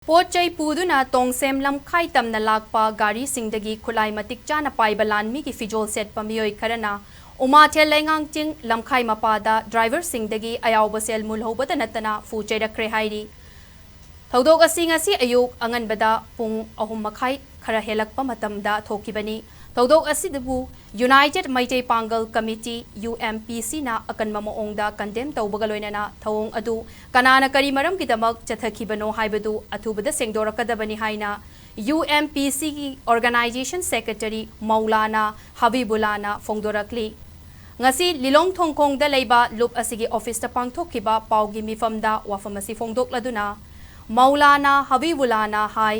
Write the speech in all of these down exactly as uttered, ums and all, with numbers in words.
ꯄꯣꯠ ꯆꯩ ꯄꯨꯗꯨꯅ ꯇꯣꯡꯁꯦꯝ ꯂꯝꯈꯥꯏ ꯇꯝꯅ ꯂꯥꯛꯄ ꯒꯥꯔꯤꯁꯤꯡꯗꯒꯤ ꯈꯨꯠꯂꯥꯏ ꯃꯇꯤꯛ ꯆꯥꯅ ꯄꯥꯏꯕ ꯂꯥꯟꯃꯤꯒꯤ ꯐꯤꯖꯣꯜ ꯁꯦꯠꯄ ꯃꯤꯑꯣꯏ ꯈꯔꯅ ꯎꯃꯥꯊꯦꯜ ꯂꯩꯉꯥꯡ ꯆꯤꯡ ꯂꯝꯈꯥꯏ ꯃꯄꯥꯗ ꯗ꯭ꯔꯥꯏꯚꯔꯁꯤꯡꯗꯒꯤ ꯑꯌꯥꯎꯕ ꯁꯦꯜ ꯃꯨꯜꯍꯧꯕꯗ ꯅꯠꯇꯅ ꯐꯨ ꯆꯩꯔꯛꯈ꯭ꯔꯦ ꯍꯥꯏꯔꯤ꯫ ꯊꯧꯗꯣꯛ ꯑꯁꯤ ꯉꯁꯤ ꯑꯌꯨꯛ ꯑꯉꯟꯕꯗ ꯄꯨꯡ ꯑꯍꯨꯝ ꯃꯈꯥꯏ ꯈꯔ ꯍꯦꯜꯂꯛꯄ ꯃꯇꯝꯗ ꯊꯣꯛꯈꯤꯕꯅꯤ꯫ ꯊꯧꯗꯣꯛ ꯑꯁꯤꯗꯕꯨ ꯌꯨꯅꯥꯏꯇꯦꯠ ꯃꯩꯇꯩ ꯄꯥꯡꯒꯜ ꯀꯃꯤꯇꯤ, ꯌꯨ ꯑꯦꯝ ꯄꯤ ꯁꯤꯅ ꯑꯀꯟꯕ ꯃꯑꯣꯡꯗ ꯀꯟꯗꯦꯝ ꯇꯧꯕꯒ ꯂꯣꯏꯅꯅ ꯊꯧꯑꯣꯡ ꯑꯗꯨ ꯀꯅꯥꯅ ꯀꯔꯤ ꯃꯔꯝꯒꯤꯗꯃꯛ ꯆꯠꯊꯈꯤꯕꯅꯣ ꯍꯥꯏꯕꯗꯨ ꯑꯊꯨꯕꯗ ꯁꯦꯡꯗꯣꯔꯛꯀꯗꯕꯅꯤ ꯍꯥꯏꯅ ꯌꯨ ꯑꯦꯝ ꯄꯤ ꯁꯤꯒꯤ ꯑꯣꯔꯒꯅꯥꯏꯖꯦꯁꯟ ꯁꯦꯀ꯭ꯔꯦꯇꯔꯤ ꯃꯧꯂꯥꯅꯥ ꯍꯕꯤꯕꯨꯂꯥꯅ ꯐꯣꯡꯗꯣꯔꯛꯂꯤ꯫ ꯉꯁꯤ ꯂꯤꯂꯣꯡ ꯊꯣꯡꯈꯣꯡꯗ ꯂꯩꯕ ꯂꯨꯞ ꯑꯁꯤꯒꯤ ꯑꯣꯐꯤꯁꯇ ꯄꯥꯡꯊꯣꯛꯈꯤꯕ ꯄꯥꯎꯒꯤ ꯃꯤꯐꯝꯗ ꯋꯥꯐꯝ ꯑꯁꯤ ꯐꯣꯡꯗꯣꯛꯂꯗꯨꯅ ꯃꯧꯂꯥꯅꯥ ꯍꯕꯤꯕꯨꯂꯥꯅ ꯍꯥꯏ,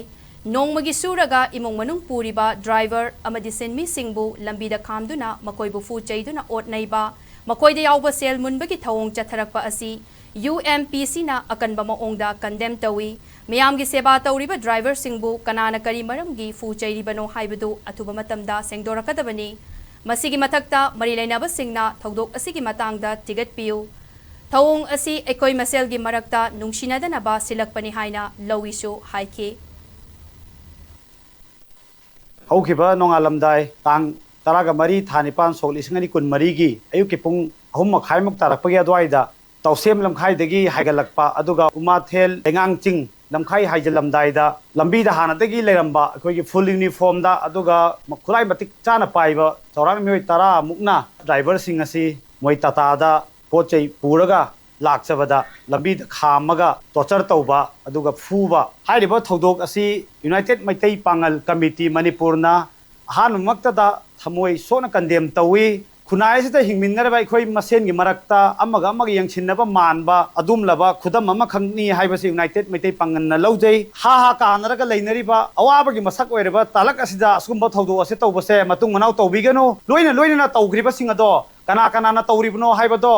ꯅꯣꯡꯃꯒꯤ ꯁꯨꯔꯒ ꯏꯃꯨꯡ ꯃꯅꯨꯡ ꯄꯨꯔꯤꯕ ꯗ꯭ꯔꯥꯏꯚꯔ ꯑꯃꯗꯤ ꯁꯤꯟꯃꯤꯁꯤꯡꯕꯨ ꯂꯝꯕꯤꯗ ꯈꯥꯝꯗꯨꯅ ꯃꯈꯣꯏꯕꯨ ꯐꯨ ꯆꯩꯗꯨꯅ ꯑꯣꯠ ꯅꯩꯕ, ꯃꯈꯣꯏꯗ ꯌꯥꯎꯕ ꯁꯦꯜ ꯃꯨꯟꯕꯒꯤ ꯊꯧꯑꯣꯡ ꯆꯠꯊꯔꯛꯄ ꯑꯁꯤ ꯌꯨ ꯑꯦꯝ ꯄꯤ ꯁꯤꯅ ꯑꯀꯟꯕ ꯃꯑꯣꯡꯗ ꯀꯟꯗꯦꯝ ꯇꯧꯏ꯫ ꯃꯤꯌꯥꯝꯒꯤ ꯁꯦꯕꯥ ꯇꯧꯔꯤꯕ ꯗ꯭ꯔꯥꯏꯚꯔꯁꯤꯡꯕꯨ ꯀꯅꯥꯅ ꯀꯔꯤ ꯃꯔꯝꯒꯤ ꯐꯨ ꯆꯩꯔꯤꯕꯅꯣ ꯍꯥꯏꯕꯗꯨ ꯑꯊꯨꯕ ꯃꯇꯝꯗ ꯁꯦꯡꯗꯣꯔꯛꯀꯗꯕꯅꯤ꯫ ꯃꯁꯤꯒꯤ ꯃꯊꯛꯇ ꯃꯔꯤ ꯂꯩꯅꯕꯁꯤꯡꯅ ꯊꯧꯗꯣꯛ ꯑꯁꯤꯒꯤ ꯃꯇꯥꯡꯗ ꯊꯤꯒꯠꯄꯤꯌꯨ꯫ ꯊꯧꯑꯣꯡ ꯑꯁꯤ ꯑꯩꯈꯣꯏ ꯃꯁꯦꯜꯒꯤ ꯃꯔꯛꯇ ꯅꯨꯡꯁꯤꯅꯗꯅꯕ ꯁꯤꯜꯂꯛꯄꯅꯤ ꯍꯥꯏꯅ ꯂꯧꯏꯁꯨ ꯍꯥꯏꯈꯤ꯫ ꯍꯧꯈꯤꯕ ꯅꯣꯡꯉꯥꯜꯂꯝꯗꯥꯏ ꯇꯥꯡ ꯇꯔꯥꯒ ꯃꯔꯤ ꯊꯥ ꯅꯤꯄꯥꯟ ꯁꯣꯛ ꯂꯤꯁꯤꯡ ꯑꯅꯤ ꯀꯨꯟꯃꯔꯤꯒꯤ ꯑꯌꯨꯛꯀꯤ ꯄꯨꯡ ꯑꯍꯨꯝ ꯃꯈꯥꯏꯃꯨꯛ ꯇꯥꯔꯛꯄꯒꯤ ꯑꯗꯨꯋꯥꯏꯗ ꯇꯧꯁꯦꯝ ꯂꯝꯈꯥꯏꯗꯒꯤ ꯍꯥꯏꯒꯠꯂꯛꯄ, ꯑꯗꯨꯒ ꯎꯃꯥꯊꯦꯜ ꯂꯩꯉꯥꯡ ꯆꯤꯡ ꯂꯝꯈꯥꯏ ꯍꯥꯏꯖꯤꯜꯂꯝꯗꯥꯏꯗ ꯂꯝꯕꯤꯗ ꯍꯥꯟꯅꯗꯒꯤ ꯂꯩꯔꯝꯕ ꯑꯩꯈꯣꯏꯒꯤ ꯐꯨꯜ ꯌꯨꯅꯤꯐꯣꯔꯝꯗ, ꯑꯗꯨꯒ ꯈꯨꯠꯂꯥꯏ ꯃꯇꯤꯛ ꯆꯥꯅ ꯄꯥꯏꯕ ꯆꯥꯎꯔꯥꯛꯅ ꯃꯤꯑꯣꯏ ꯇꯔꯥꯃꯨꯛꯅ ꯗ꯭ꯔꯥꯏꯚꯔꯁꯤꯡ ꯑꯁꯤ ꯃꯣꯏ ꯇꯥꯇꯥꯗ ꯄꯣꯠ ꯆꯩ ꯄꯨꯔꯒ ꯂꯥꯛꯆꯕꯗ ꯂꯝꯕꯤꯗ ꯈꯥꯝꯃꯒ ꯇꯣꯔꯆꯔ ꯇꯧꯕ ꯑꯗꯨꯒ ꯐꯨꯕ꯫ ꯍꯥꯏꯔꯤꯕ ꯊꯧꯗꯣꯛ ꯑꯁꯤ ꯌꯨꯅꯥꯏꯇꯦꯠ ꯃꯩꯇꯩ ꯄꯥꯉꯜ ꯀꯃꯤꯇꯤ ꯃꯅꯤꯄꯨꯔꯅ ꯑꯍꯥꯟꯕꯃꯛꯇꯗ ꯊꯃꯣꯏ ꯁꯣꯛꯅ ꯀꯟꯗꯦꯝ ꯇꯧꯏ꯫ ꯈꯨꯟꯅꯥꯏ ꯑꯁꯤꯗ ꯍꯤꯡꯃꯤꯟꯅꯔꯕ ꯑꯩꯈꯣꯏ ꯃꯁꯦꯟꯒꯤ ꯃꯔꯛꯇ ꯑꯃꯒ ꯑꯃꯒ ꯌꯦꯡꯁꯤꯟꯅꯕ ꯃꯥꯟꯕ ꯑꯗꯨꯝꯂꯕ ꯈꯨꯗꯝ ꯑꯃꯈꯛꯅꯤ ꯍꯥꯏꯕꯁꯤ ꯌꯨꯅꯥꯏꯇꯦꯠ ꯃꯩꯇꯩ ꯄꯥꯡꯒꯜꯅ ꯂꯧꯖꯩ꯫ ꯍꯥ ꯍꯥ ꯀꯥꯅꯔꯒ ꯂꯩꯅꯔꯤꯕ ꯑꯋꯥꯕꯒꯤ ꯃꯁꯛ ꯑꯣꯏꯔꯕ ꯇꯥꯂꯛ ꯑꯁꯤꯗ ꯑꯁꯤꯒꯨꯝꯕ ꯊꯧꯗꯣꯛ ꯑꯁꯤ ꯇꯧꯕꯁꯦ ꯃꯇꯨꯡ ꯃꯅꯥꯎ ꯇꯧꯕꯤꯒꯅꯨ꯫ ꯂꯣꯏꯅ ꯂꯣꯏꯅꯅ ꯇꯧꯈ꯭ꯔꯤꯕꯁꯤꯡ ꯑꯗꯣ ꯀꯅꯥ ꯀꯅꯥꯅ ꯇꯧꯔꯤꯕꯅꯣ ꯍꯥꯏꯕꯗꯣ